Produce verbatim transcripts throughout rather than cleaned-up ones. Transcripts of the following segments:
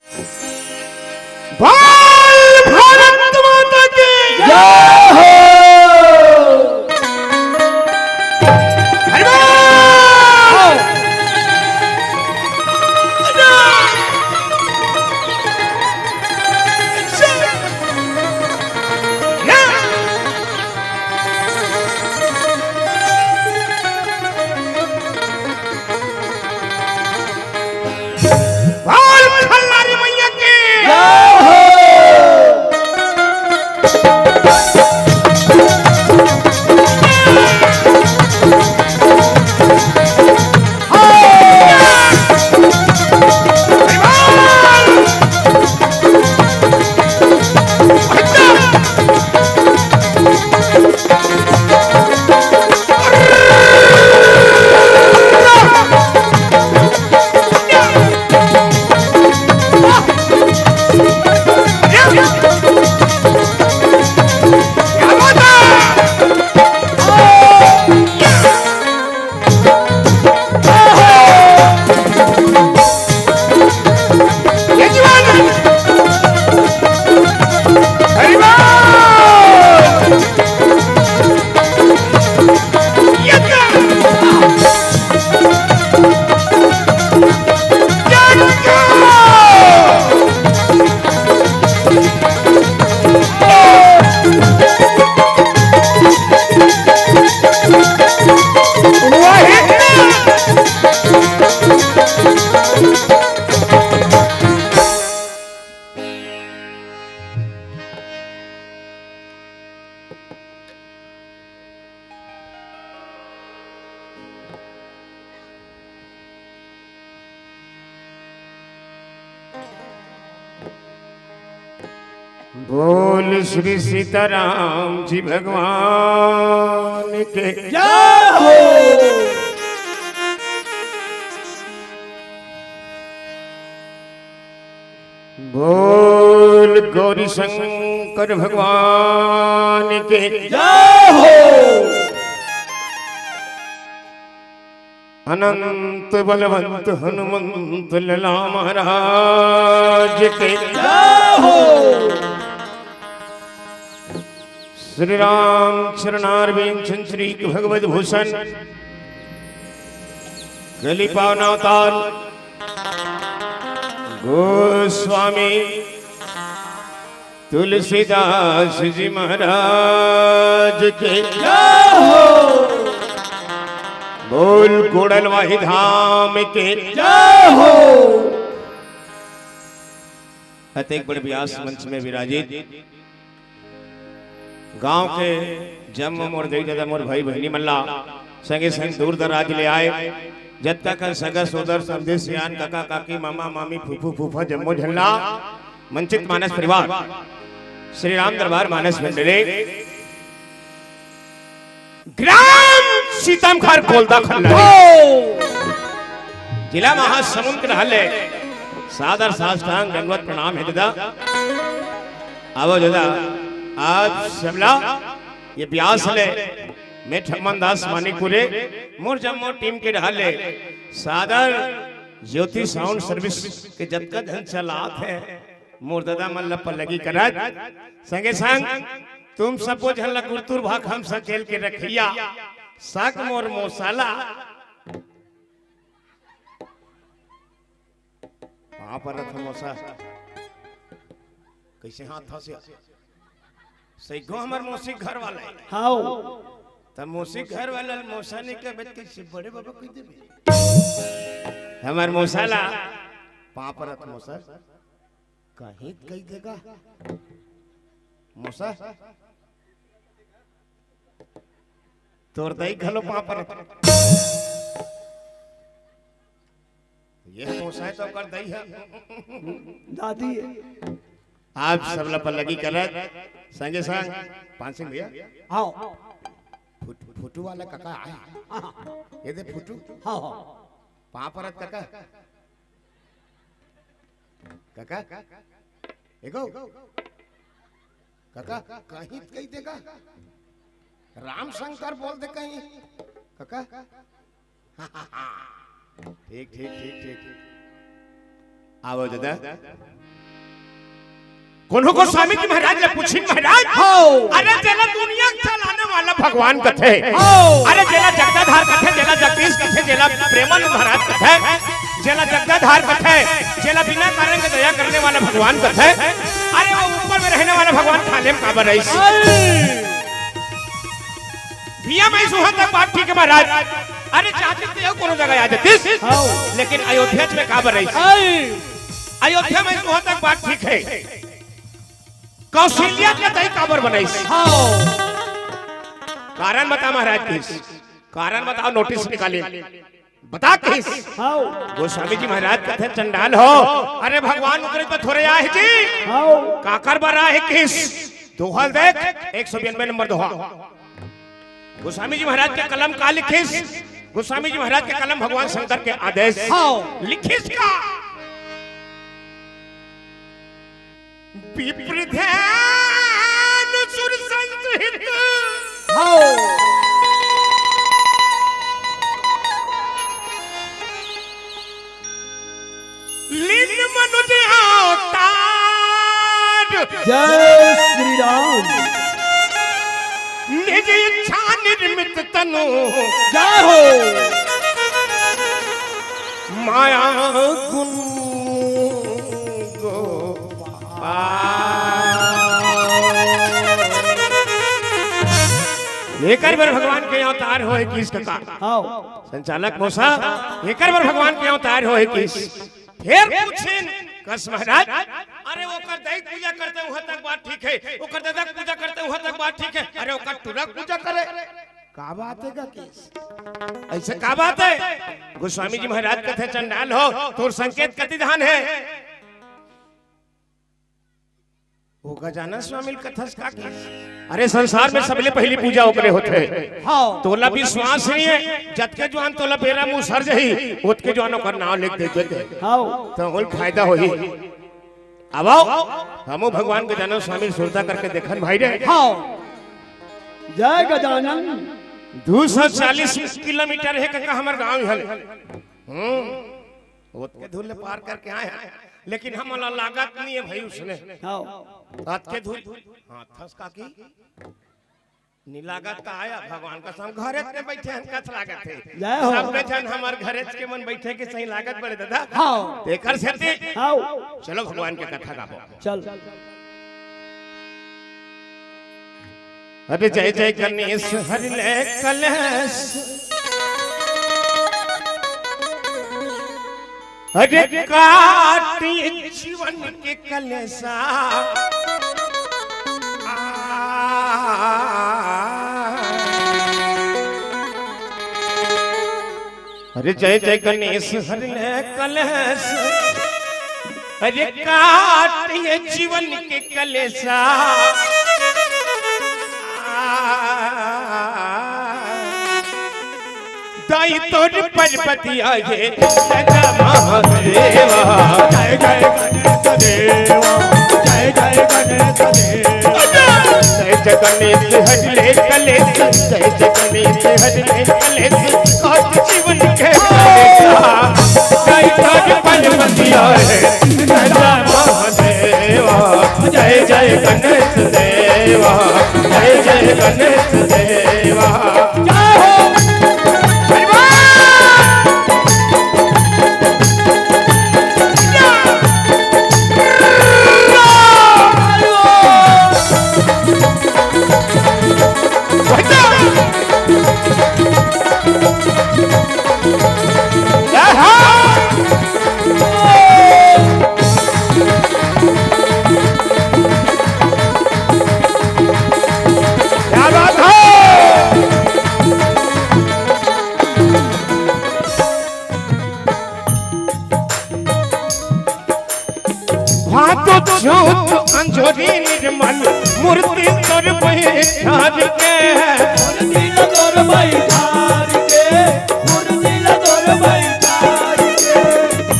बोल भारत माता की जय हो। हरि बोल। बोल खल्लारी मैया की। जय हो। बोल श्री सीताराम जी भगवान के जय हो। बोल गौरी शंकर भगवान के जय हो। अनंत बलवंत हनुमंत लला महाराज के जय हो। श्री राम चरणार विंचन श्री भगवत भूषण कली पावन अवतार गोस्वामी तुलसीदास जी महाराज के जय हो। बोल कोडलवाही धाम के जय हो। अतेक बड़े व्यास मंच में विराजित गांव के जम्मो मोर दई ददा मोर भाई बहिनी मन ला संगे संग दूर दराज ले आए जतका कन सगा सोदर समधी सियान काका काकी मामा मामी फूफू फूफा जम्मो झन ला मंचित मानस परिवार श्री राम दरबार मानस मंडली ग्राम सीतमखर कोलदा खल्ला जिला महासमुंद के रहले सादर साष्टांग दंडवत प्रणाम हे ददा। आवो ददा, आप सबला ये ब्यास ले मैं ठमन दास मानिकपुरे मोर जम्मो टीम के रहले सादर ज्योति साउंड सर्विस के जतका झन चलात हे मोर ददा मन ल पल्लगी करत संगे संग तुम सबो झन ल गुरतुर भाखम सकेल के रखिया सक मोर मोसा ला पाँव परत हँव मोसा। कइसे हाथ हँसे? सइगो हमर मौसी घर वाला हे। हाव। त मौसी घर वाला ल मौसा नइ कहबे त कइसे बड़े बाबा कहि देबे? हमर मौसा ला पाँव परत हँव मोसा। कहीं त कहि देगा। मोसा। तोर दई घलो पाँव परत। ये मोसा हे त ओकर दई हे। दादी हे। आप सब ला पल्लगी करत, संगे संग पान सिंह भैया। हाव। फुट-, फुटू वाला काका आय। हाँ। ये दे फुटू। हाव, हाव। पाँव परत काका। काका, एगो। काका, कहीं त कहि देगा। राम शंकर बोल दे कहीं। काका। ठीक, ठीक, ठीक, ठीक। आवो दादा। कोनो गोस्वामी जी महाराज ले पूछिन महाराज। हव। अरे जेला दुनिया चलाने वाला भगवान कथे। हव। अरे जेला जगदाधार कथे, जेला जगदीश कथे, जेला प्रेमानंद महाराज कथे, जेला जगदाधार कथे, जेला बिना कारण के दया करने वाला भगवान कथे। अरे वो ऊपर में रहने वाला भगवान खाले में काबर रहिस? हव। भैया मैं सुहा तक बात ठीक है महाराज। अरे चाहते थे कोनो जगह आ जातीस। हव। लेकिन अयोध्या में काबर रहिस? हव। अयोध्या में सुहा तक बात ठीक है। कौशल्या के दाई काबर बनाइस? हव। कारण बता महाराज कहिस। कारण बताओ, नोटिस निकालिन। बता कहिस। हव। गोस्वामी जी महाराज कथे चंडाल हो। अरे भगवान उतरे तो थोरे आहे जी। हव। काकर बर आहे कहिस। दोहा ल देख, एक सौ बयानबे नंबर दोहा। गोस्वामी जी महाराज के कलम का लिखिस? गोस्वामी जी महाराज के कलम भगवान शंकर के आदेश। हव। लिखिस का? विप्र ध्यान सुर संत हित। हव। लीन मनुज अवतार। जय श्री राम। निज इच्छा निर्मित तनु। जय हो। माया गुण गोपाल। एकर बर भगवान के अवतार होय किस कका। हव। संचालक मौसा, एकर बर भगवान के अवतार होय किस। फेर पूछिन कस महाराज, अरे ओकर दाई पूजा करथे उहाँ तक बात ठीक है, ओकर ददा पूजा करथे उहाँ तक बात ठीक है, अरे ओकर टुरा पूजा करे, का बात है का केस? ऐसे का बात है? गोस्वामी जी महाराज कथे चंडाल हो, तोर संकेत कति धान है? वो गजानन स्वामी ल कथस का केस? अरे संसार में सबले पहली पूजा ओकरे होथे। हव। तोला विश्वास नहीं है, जतके जुआन तोला बेरा मुँह सर जही, ओतके जुआन ओकर नाव लिख दे दे। हव। तो ओल फायदा होही। अब आओ, हमू भगवान गजानन स्वामी ल सुरता करके देखन भाई रे। हव। जय गजानन। दो सौ चालीस किलोमीटर है कका हमर गांव हले। हम्म। ओतके दूर ले पार करके आए हैं, लेकिन हमला लागत नहीं है भाई उसने। हव। अतके दूर। हाँ, थस काकी। नी लागत का आया, भगवान कसम घरे में बैठे हैं, कस लागत है। जय हो। सब झन हमर घरे के मन बैठे के सही लागत बड़े दादा। हव। तेकर सेती। हव। चलो भगवान के कथा गाबो। चल। अरे जय जय गणेश हरि ले कलेश। अरे काटी जीवन के कलेसा। अरे जय जय गणेश हरि ले कलेश। अरे काटी जीवन के कलेसा। दाई तोर परबतिया ये राजा महादेवा। जय जय गणेश देवा, जय जय गणेश देवा। जय जय गणेश हरि ले कलेश, जय जय गणेश हरि ले कलेश। आज जीवन के कलेसा, दाई तोर परबतिया ये राजा महादेवा। जय जय गणेश देवा, जय जय गणेश देवा। जय हो। क्या बात है? हाथ जोत अंजोरी निर्मल मूर्ति तोर बैठार के। मूर्ति तोर बैठार के, मूर्ति तोर बैठार के।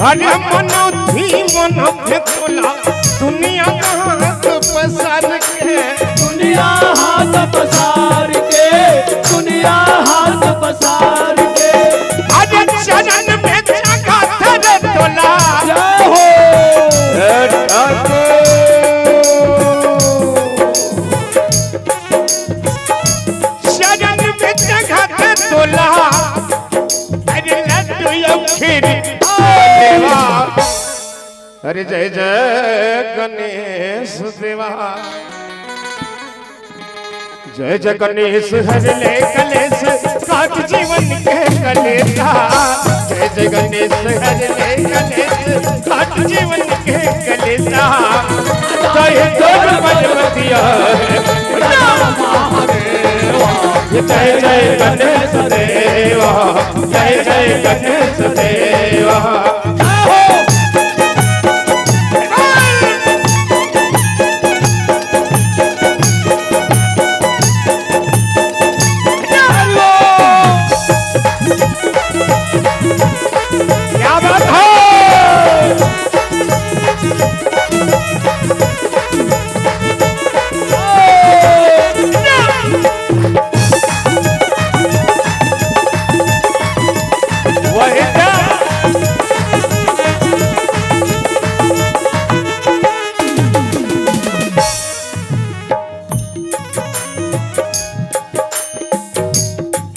अरे मनौथी मनौथे तोला दुनिया हाथ पसार के। दुनिया हाथ पसार के, दुनिया हाथ पसार के। अरे चरण में जगह धर तोला। जय हो। फिर देवा। अरे जय जय गणेश देवा। जय जय गणेश हर ले कलेश, काट जीवन के कलेशा। जय जय गणेश हर ले कलेश, काट जीवन के कलेशा। जय जय पार्वतिया। जय जय गणेश देवा। जय जय गणेश देवा। क्या बात है? वही क्या?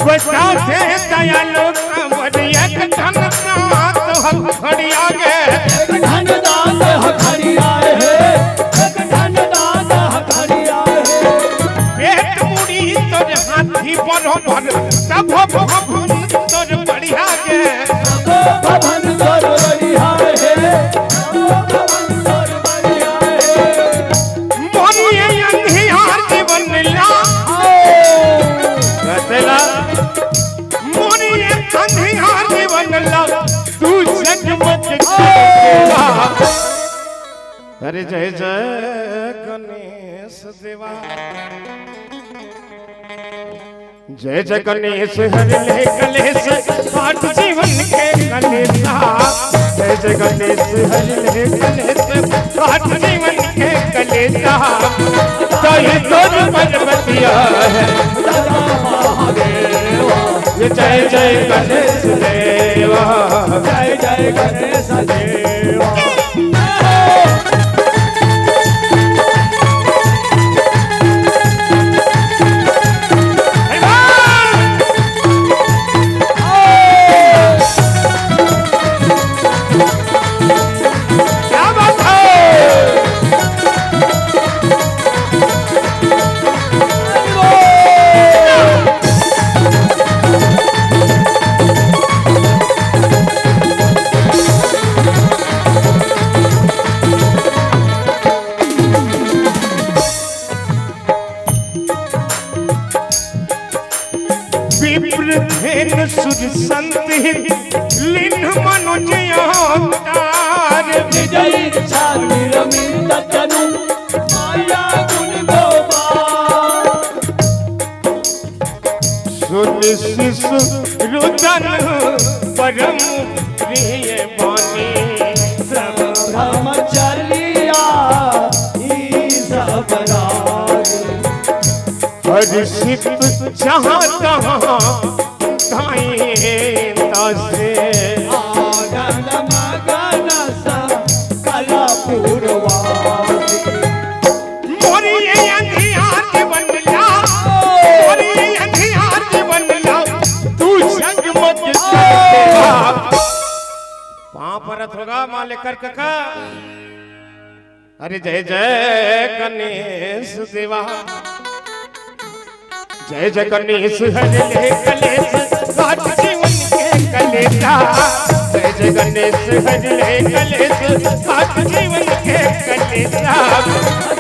गोसासे दयालु कांवर एक ठन दांत हथौड़िया गे। एक ठन दांत हथौड़िया हे, एक ठन दांत हथौड़िया हे। पेट मुड़ी तोर हाथी बरोबर, तब भवन तोर बढ़िया गे। तब भवन तोर बढ़िया हे, तब भवन तोर बढ़िया हे। मोर ये अंधियार जीवन ला। कैसे ला? मोर ये अंधियार जीवन ला, तू जगमग कर देवा। अरे जय जय गणेश देवा। जय जय गणेश हर ले कलेश, काट जीवन के कलेशा। जय जय गणेश हर ले कलेश, काट जीवन के कलेशा। जय तोर पार्वतिया है। जय जय गणेश देवा। जय जय गणेश देवा। क्या बात है? विप्र धेनु सुर संत हित, लीन्ह मनुज अवतार। निज इच्छा निरमित तनु, माया गुण दोबार। सुनि शिशु रुदन परम प्रिय बानी। श्रम ब्रह्मचर्या ही सब रानी। हर्षित जहाँ तहाँ गाएं दासे। आनंद मगन सकल पुरवासी। मोर ये अंधियार जीवन ला, मोर ये अंधियार जीवन ला, तू जगमग कर देवा। पाँव परत होगा माँ लेकर कका। अरे जय जय गणेश देवा। जय जय गणेश हर ले कलेश, काट जीवन के कलेशा। जय जय गणेश हर ले कलेश, काट जीवन के कलेशा।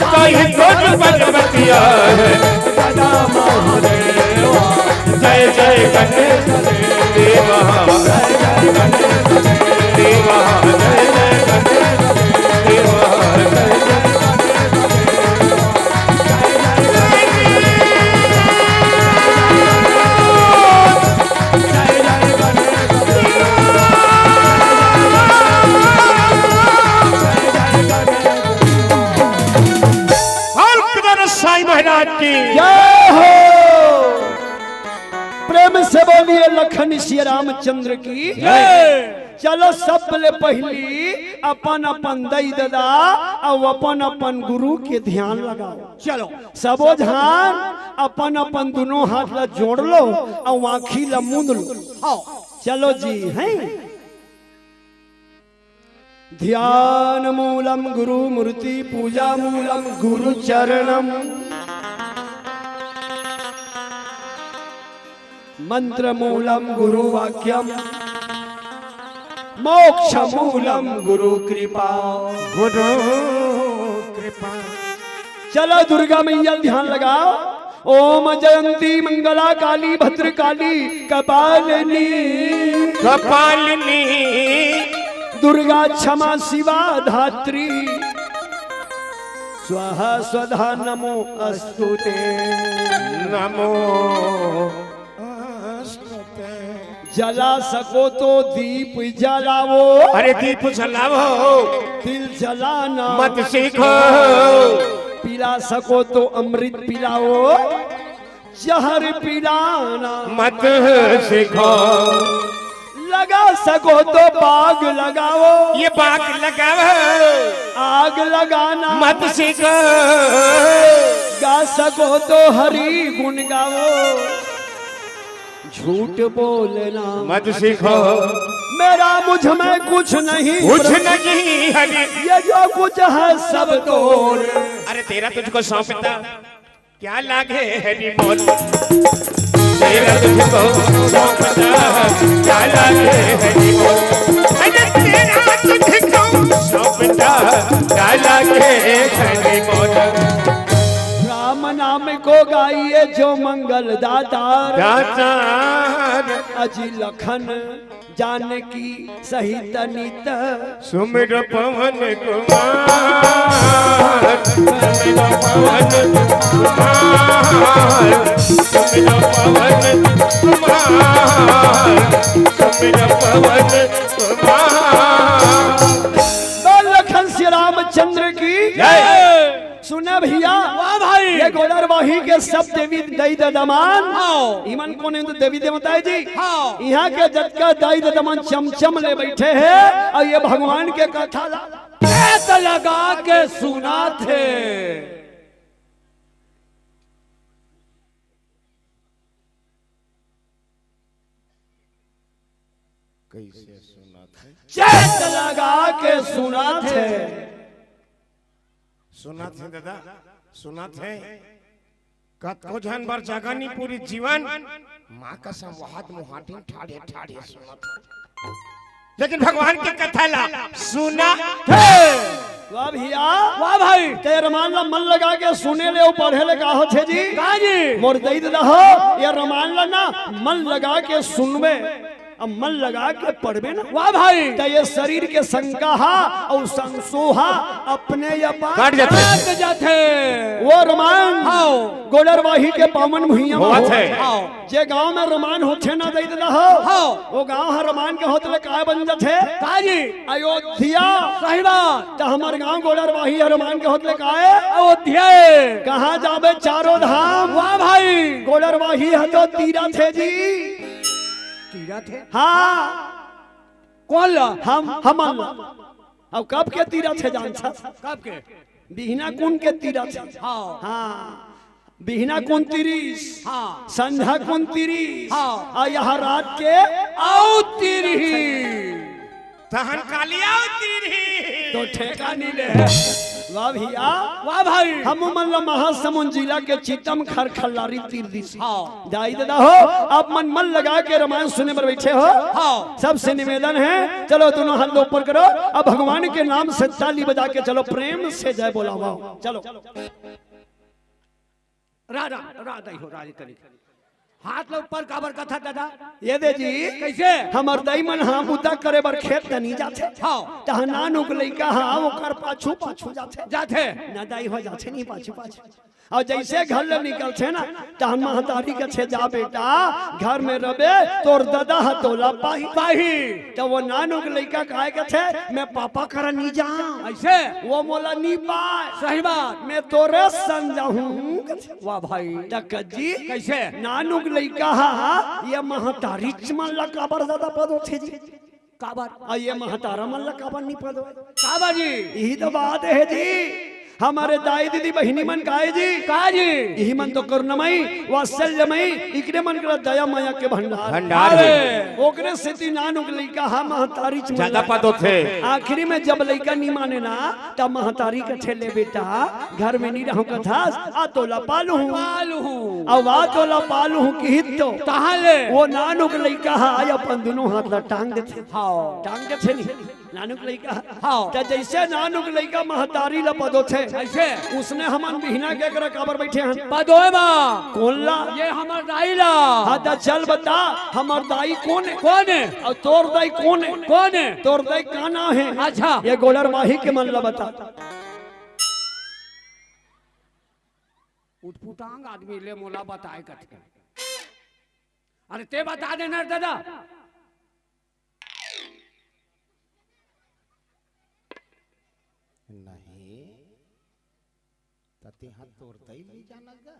ताई तोर पार्वतिया है। सदा महादेवा। जय जय गणेश देवा। जय जय गणेश देवा। जय जय गणेश देवा। जय जय हल्कदर साईं महाराज की जय हो। प्रेम से बोलिए लखन श्री रामचंद्र की जय। चलो, सब ले पहली अपन अपन दई ददा अउ अपन अपन गुरु के ध्यान लगाओ। चलो, सबो झन अपन अपन दुनों हाथ ला जोड़ लो अउ आँखी ला मूंद लो। हाँ। चलो जी, हैं? ध्यान मूलम गुरु मूर्ति, पूजा मूलम गुरु चरणम, मंत्र मूलम गुरु वाक्यम, मोक्ष मूलम गुरु कृपा। गुरु कृपा। चलो दुर्गा मैया ध्यान लगाओ। ओम जयंती मंगला काली भद्रकाली कपालिनी। कपालिनी। दुर्गा क्षमा शिवा धात्री। स्वाहा स्वधा नमो अस्तुते। नमो अस्तुते। जला सको तो दीप जलाओ। अरे दीप जलाओ। तिल जलाना मत सीखो। पिला सको तो अमृत पिलाओ। जहर पिलाना मत सीखो। लगा सको तो बाग लगाओ। ये बाग लगाओ। आग लगाना मत सीखो। गा सको तो हरि गुण गाओ। झूठ बोलना मत सीखो। मेरा मुझ में कुछ नहीं। कुछ नहीं हरि। ये जो कुछ है सब तोर। अरे तेरा तुझको सौंपता क्या लागे हरि मोर। तेरा तुझको सौंपता क्या लागे हरि मोर। अरे तेरा तुझको सौंपता क्या लागे हरि मोर। राम नाम को गाइए जो मंगल दाता। दातार। अजी लखन जानकी सहित नित। सुमिर पवन कुमार। सुमिर पवन कुमार। सुमिर पवन कुमार। सुमिर पवन कुमार। बोल लखन श्री रामचंद्र की जय। सुना भैया। वाह भाई। ये गोड़रवाही के सब देवी दई ददमान। हाँ। इमन कोन हे तो देवी देवता हे जी। हाँ। इहाँ के जतका दई ददमान चमचम ले बइठे हे अउ ये भगवान के कथा ला चेत लगा के सुनाथे। कइसे सुनाथे? चेत लगा के सुनाथे। सुनाथे दादा, सुनाथे। कतको झन बर जगह नी पूरी जीवन, माँ कसम वहाद मुहाटिन ठाढ़े ठाढ़े सुनाथे। लेकिन भगवान के कथा ला सुनाथे। वाह भैया। वाह भाई। ते रमान ला मन लगा के सुने ले अउ पढ़े ले का होथे जी? का जी? मोर दई ददा हो, ये रमान ला ना मन लगा के सुनबे, अब मन लगा के पढ़बे ना। वाह भाई। त ये शरीर के शंका हा अउ संसोहा अपने आप कट जाथे। कट जाथे। वो रमान हाँ। गोड़रवाही के पावन भुइयां में होवत हे। हाँ। जे गांव में रमान होथे ना दई ददा हो, हाँ। वो गांव ह रमान के होत ले काय बन जाथे? का जी? अयोध्या। सही बात। त हमर गांव गोड़रवाही ह रमान के होत ले काय? अयोध्या। कहाँ जाबे चारों धाम? वाह भाई। गोड़रवाही ह तो तीरथ हे जी। तीरथ हे? हाँ। कोन ला? हम, हमन ला। अउ कब के तीरथ हे जानथस? कब के? बिहना कुन के तीरथ हे। हाँ। हाँ। बिहना कुन तीरिस? हाँ। संझा कुन तीरिस? हाँ। अउ यहाँ रात के अउ तीरही। तहन काली अउ तीरही। तो ठेका नी ले हे। वाह भैया। वाह भाई। हम मन ला महासमुंद जिला के चितम खर खल्लारी तीर दिस। हाँ। दई ददा हो, आप मन मन लगा के रमान सुने बर बइठे हो। हाँ। सबसे निवेदन हे, चलो दोनों हाथ ऊपर करो, अब भगवान के नाम से ताली बजा के चलो प्रेम से जय बोलावा। चलो। रा, रा, रा, दई हो, रा, रा, तनी। हाथ ला ऊपर काबर कथा दादा? ये दे जी। कइसे? हमर दई मन हा बुता करे बर खेत तनी जाथे। हाँ। तहाँ नान उक लइका हा ओकर पाछू पाछू जाथे। जाथे। ना दई हो जाथे नी पाछू पाछू। अउ जइसे घर ले निकलथे ना, तहन महतारी कथे, "जा बेटा, घर में रबे, तोर ददा ह तोला पाही।" पाही। त वो नान उक लइका काय कथे, "मैं पापा करा नी जांव।" अइसे? "वो मोला नी पाय।" सही बात। "मैं तोरे संग जाहूं।" वाह भाई। त कज्जी, कइसे? नान उक लइका ह, ये महतारीच मन ला काबर जादा पद होथे जी? काबर? अउ ये महतारा मन ला काबर नी पद होय? काबर जी? इही तो बात हे जी। हमरे दाई दीदी बहिनी मन काय जी? का जी? इही मन तो करुणामयी, वात्सल्यमयी, इकरे मन करा दया मया के भंडार। भंडार हे। ओकरे सेती नानक लइका हा महतारी च ज्यादा पद होथे। आखिरी में जब लइका नी माने ना, तब महतारी कथे, "ले बेटा, घर में नी रहूं कथस, आ तोला पालहूं।" पालहूं। अउ आ तोला पालहूं किहित तो। तहां ले। वो नानक लइका हा अपन दुनों हाथ ला टांग देथे। हां। टांग देथे नी। नानुक लइका। हां। त जइसे नानुक लइका महतारी ल पदोथे, अइसे? उसने हमन बिहना के करा काबर बइठे हन? पदोय मा। कोन ला? ये हमर दाई ला। हां, त चल बता, हमर दाई कोन हे? कोन हे? अउ तोर दाई कोन हे? कोन हे? तोर दाई का नाम हे? अच्छा। ये गोड़रवाही के मन ला बता। उटपुटांग आदमी ले मोला बताय कथे। अरे ते बता दे ना दादा। नहीं, त तेहा तोर दई नइ जानस गा।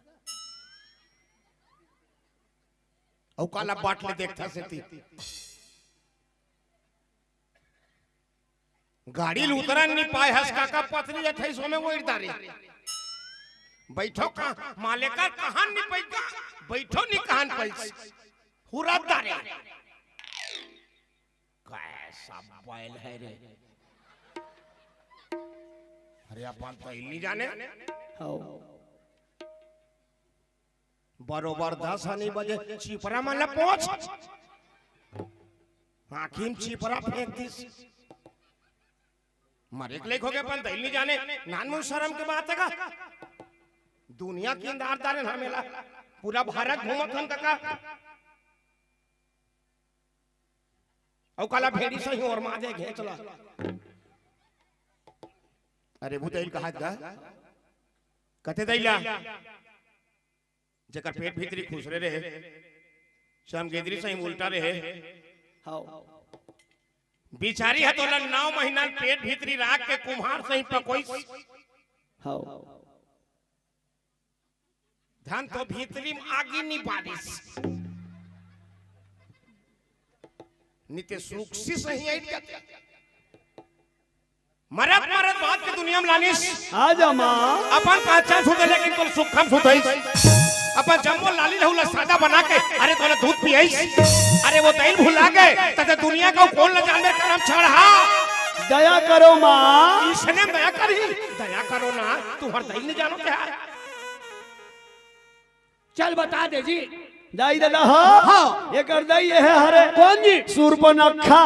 अउ काला बाट ले देखथस एती। गाड़ी ल उतरन नइ पाय हस काका, पथरी अठइस में ओइर डारे। बइठो का, मालेकर कहन नइ पइस गा, बइठो नइ कहन पइस। हुरत डारे। कैसा बैल है रे? अरे, अपन तो ही नहीं जाने। हौ। बरोबर दस हनी बजे चिपरा मन ला पहुंच। आँखी में चिपरा फेंक दिस। मरे के लइक हो गे, अपन दई नहीं जाने। नानमुन शरम के बात हे का? दुनिया के इंदार तारे ना मेला। पूरा भारत घूमत हन का? अउ काला भेड़ी सही ओरमा दे घेंच ला। अरे भूतैल कहात गा? कथे दई ला? जेकर पेट भीतरी खुसरे रहे, समगेंदरी सही उल्टा रहे। हौ। बिचारी ह तोला नौ महीना पेट भीतरी राख के कुम्हार सही पकोइस। हौ। धन तो भीतरी में आगी नी बारिस। निते सुख से सही आइट जाते। मरत मरत बात के दुनिया में लानिस। आ जा माँ। अपन पहचान सुधे लेकिन तोला सुखम सुधइस। अपन जम्मो लाली लहू ला सादा बना के, अरे तोला दूध पियाइस। अरे वो दई ल भुला गे, तते दुनिया का कोन ला जानबे करम छड़हा। दया करो माँ। इसने दया करी, दया करो ना, तुहर दई नहीं जानो क्या? चल बता दे जी। दाई दादा हो। हाँ। एकर दाई ये हे हरे। कोन जी? सूर्पनखा।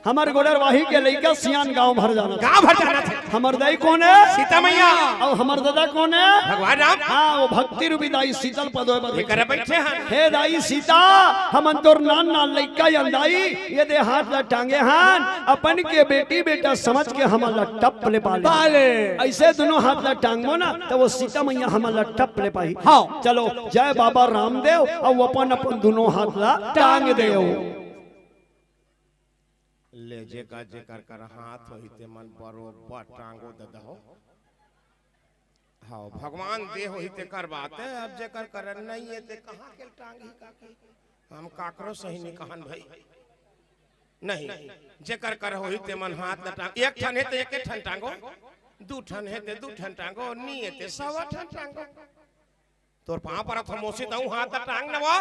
हमर गोड़रवाही के लइका सियान गांव भर जाना। गांव भर जाना थे। हमर दाई कोन हे? सीता मैया। अउ हमर दादा कोन हे? भगवान राम। हाँ, वो भक्ति रूपी दाई सीतल पदोय बदे। एकर बइठे हन। हे दाई सीता, हमन तोर नान नान लइका अन दाई, ये दे हाथ ला टांगे हन, अपन के बेटी बेटा समझ के हमन ला टप ले पाले। पाले। अइसे दुनों हाथ ला टांगबो ना, त वो सीता मैया हमन ला टप ले पाही। हाँ। चलो, जय बाबा रामदेव, अउ अपन अपन दुनों हाथ ला टांग देव। ले जेकर जेकर कर हाथ होही ते मन बरोबर टांगो ददा हो। हाँ, भगवान दे होही तेकर बात हे, अब जेकर करन नहीं हे ते कहाँ के टांगही काकी? हम काकरो सही नहीं कहन भाई। नहीं, जेकर कर होही ते मन हाथ न टांग, एक ठन हे ते एक ठन टांगो, दू ठन हे ते दू ठन टांगो, नी हे ते सवा ठन टांगो। तोर पाँव परत हों मौसी, तहूँ हाथ ला टांग न वो।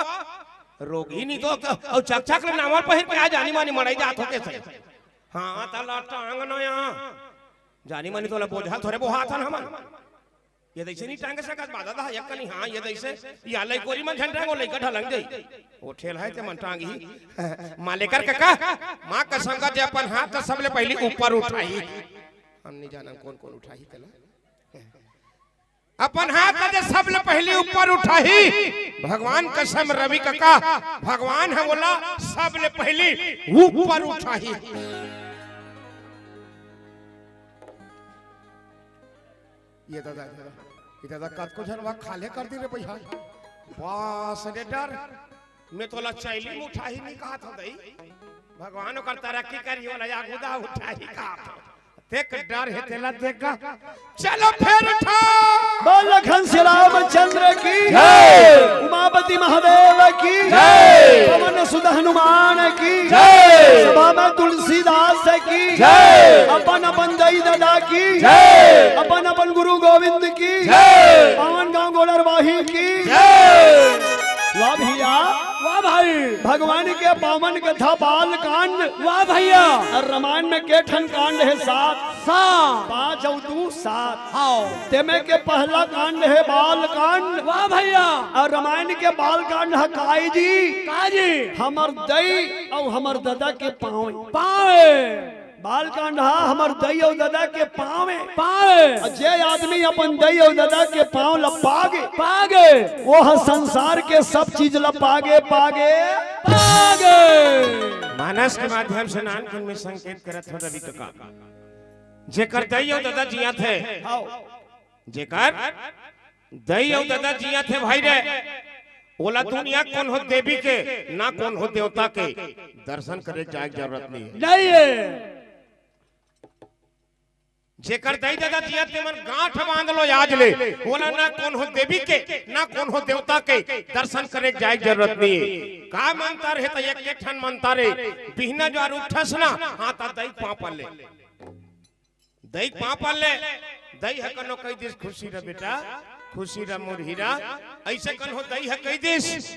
रोगही नहीं तो, अउ चकचक ले नावर पहिर के आ जानी मानी मड़ई जात हो के सही। हाथ ला टांग न या। जानी मानी तोला बोझा थोरे बोहात हन हमन। ये दइसे नहीं टांग सकत बा ददा, एक कनी हाँ, ये दइसे, या लइकोरी मन झन टांगो, लइका ढलंग जाई। वो ठेल हे ते मन टांगही। मालेकर कका, माँ कसम का जे अपन हाथ ला सबले पहिली ऊपर उठाही। हम नहीं जानन कोन कोन उठाही तेला। अपन हाथ ला जे सबले पहिली ऊपर उठाही, भगवान कसम रवि कका, भगवान ह ओला सबले पहिली ऊपर उठाही। ये ददा, ये ददा, ये ददा, कतको झन वा खाल्हे कर दी रे भैया। बास रे डर, मैं तोला चैली में उठाही नहीं कहत हँव दई। भगवान ओकर तरक्की करही, ओला आगू दा उठाही कहत हँव। देख डर हे तेला देख गा। चलो फेर उठा। बोल घनश्याम रामचंद्र की जय। उमापति महादेव की जय। पवन सुत हनुमान की जय। सभा मैं तुलसीदास की जय। अपन अपन दई ददा की जय। अपन अपन गुरु गोविंद की जय। पावन गांव गोड़रवाही की जय। वाह भैया, वाह भाई। भगवान के पावन कथा बाल कांड। वाह भैया। और रामायण में के ठन कांड है? सात। सात। पाँच और दू सात। हाँ। तेमे के पहला कांड है बाल कांड। वाह भैया। और रामायण के बाल कांड है काई जी। काई जी। हमर दई और हमर ददा के पाँव। पाँव। बाल कांड हा हमर दई अउ ददा के पाँव ए। पाँव ए। अउ जे आदमी अपन दई अउ ददा के पाँव ल पागे, पागे। वो ह संसार के सब चीज ल पागे, पागे। पागे। मानस के माध्यम से नानकुन में संकेत करत हो रवि कका। जेकर दई अउ ददा जियत हे, हाँ। जेकर दई अउ ददा जियत हे भाई रे, ओला दुनिया कोनो देवी के, ना कोनो देवता के दर्शन करे जाए के जरूरत नहीं है। नहीं है। जेकर दई ददा जियत हे, मन गांठ बांध लो आज ले, ओला ना कोनो देवी के, ना कोनो देवता के दर्शन करे जाए के जरूरत नहीं है। का मंतर हे? त एक एक ठन मंतर हे, बिहना जो उठस ना, हाँ, त दई पाँव पल्ले। दई के पाँव पल्ले, दई ह कनो कहि दिस, "खुशी रह बेटा, खुशी रह मोर हीरा।" अइसे कनो दई ह कहि दिस।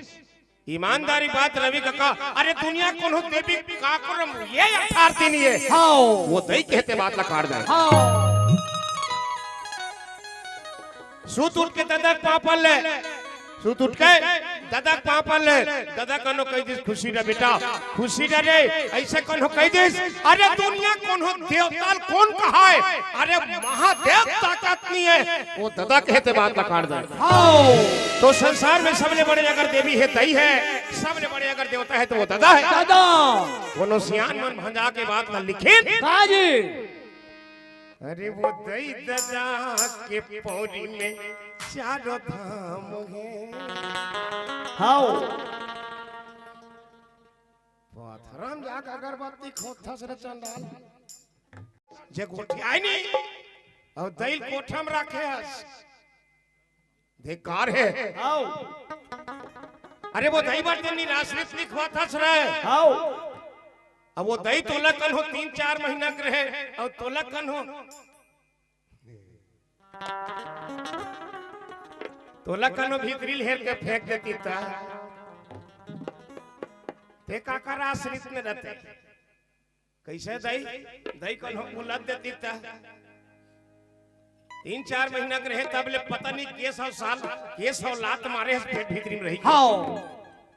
ईमानदारी बात रवि कका, अरे दुनिया कोनो देवी काकरम ये अठार दिन ये। हाँ। वो दई कहते बात ला काट जाए। हाँ। सुत उठ के ददा के पाँव पल्ले, सुत उठ के ददा के पाँव पल्ले, ददा कनो कहि दिस, "खुशी रह बेटा, खुशी रह रे।" अइसे कनो कहि दिस, अरे दुनिया कोनो देवता ल कोन कहाय, अरे महादेव ताकत नहीं है, वो ददा कहते बात ला काट दे। हाँ। तो संसार में सबले बड़े अगर देवी हे दई हे, सबले बड़े अगर देवता हे त वो ददा हे। ददा। कोनो सियान मन भंजा के बात ला लिखिन। का जी? अरे वो दई ददा के पौरी में चारों धाम हे। हाव। पथरा म जाके अगरबत्ती खोदथस रे चंडाल। जे गोठियाय नहीं, अउ दई ल कोठा म राखे हस। धिक्कार हे। हाव। अरे वो दई बर तें निराश्रित लिखवाथस रे। हाव। अब वो दई तोला कन्हो तीन चार महीना के रहे, अउ तोला कन्हो, तोला कन्हो भीतरी ल हेर के फेंक देतिस त। तें काकर आश्रित में रहते? कइसे दई? दई कन्हो उलद देतिस त। तीन चार महीना के रहे तब ले पता नहीं के सौ साल, के सौ लात मारे हस पेट भीतरी में रही। हाव।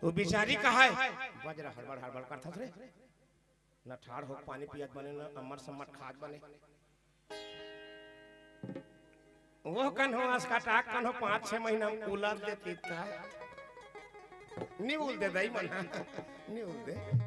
वो बिचारी कहाय, बजरा हड़बड़ हड़बड़ करथस रे। न ठाढ़ होके पानी पियत बने, न अम्मट सम्मट खात बने। वो कन्हो असकटाक कन्हो पाँच छह महीना में उलद देतिस त। नी उलदे दई मन। नी उलदे।